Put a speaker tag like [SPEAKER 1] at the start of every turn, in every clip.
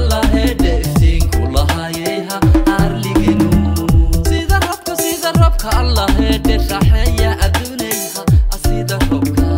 [SPEAKER 1] Allah heedhe iftiinku lahaayeyha arligenu sida roobka Allah heedhe raaxeeya adduunayha sida roobka.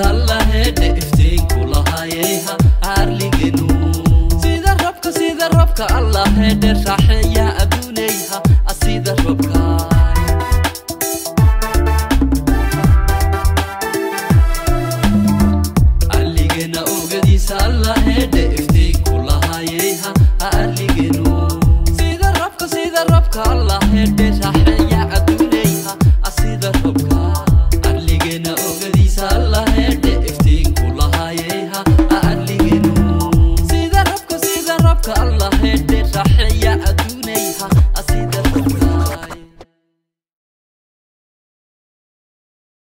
[SPEAKER 1] Allah heedhe iftiinku lahaayeyha arligenu sida roobka Allah heedhe raaxeeya adduunayha sida roobka. Arligena ogadiisa Allah heedhe iftiinku lahaayeyha arligenu sida roobka Allah heedhe raaxeeya adduunayha sida roobka. Arligena ogadiisa Allah heedhe iftiinku lahaayeyha arligenu sida roobka Allah heedhe raaxeeya adduunayha.